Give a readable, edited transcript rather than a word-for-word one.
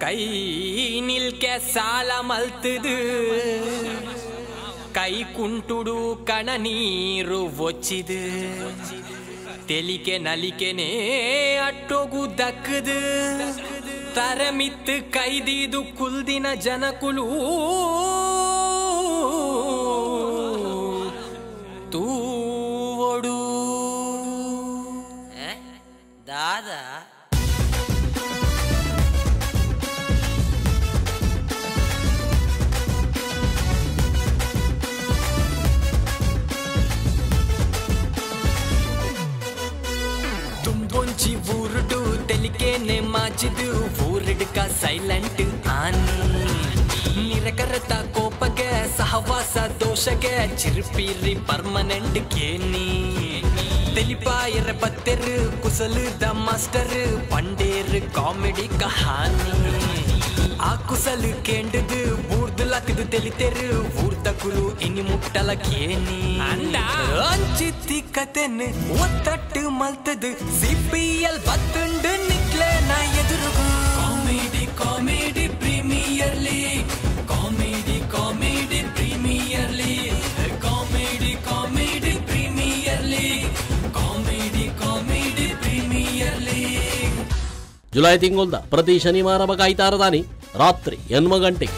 ಕೈ ನಿಲ್ಕೆ ಸಾಲ ಮಲ್ತದು ಕೈ ಕುಂಟುಡು ಕಣ ನೀರು ಒಚ್ಚಿದು ತೆಲಿಕೆ ನಲಿಕೆನೇ ಅಟ್ಟೋಗು ದಕ್ಕದು ತರಮಿತ್ತು ಕೈದೀದು ಕುಲ್ದಿನ ಜನಕುಲು ತೂವೊಡು ದಾದಾ ತುಂಬೊಂಚಿ ಊರುಡು ತೆಲಿಕೆನೆ ಮಾಚಿದು ಊರಿಡ್ಕ ಸೈಲೆಂಟ್ ಆನಿ ನಿರಕರತ ಕೋಪಗೆ ಸಹವಾಸ ದೋಷಗೆ ಚಿರುಪೀರಿ ಪರ್ಮನೆಂಟ್ ಕೇನಿ ತೆಲಿಪಾಯರ ಬತ್ತೆರು ಕುಸಲುದ ಮಾಸ್ಟರ್ ಪಂಡೇರು ಕಾಮಿಡಿ ಕಹಾನಿ ಆ ಕುಸಲು ಕೇಂಡದು ಬೂರ್ದುಲತಿದು ತೆಲಿತೆರು ಊರ್ದ ಕುಲು ಇನಿ ಮುಟ್ಟಲ ಕೇನಿ ಅಂಚಿತ್ತಿ ಕತೆನ್ ಒತ್ತಟ್ಟು ಮಲ್ತದು ಸಿಪಿಎಲ್ ಬತ್ತುಂಡು ನಿಕ್ಲೆ ನಾ ಎದುರುಗು comedy comedy premier league comedy comedy premier league comedy comedy premier league comedy comedy premier league. July ತಿಂಗೊಳ್ದ ಪ್ರತಿ ಶನಿವಾರ ಬಗಾಯ್ತಾರದಾನಿ ರಾತ್ರಿ 8 ಗಂಟೆಗೆ.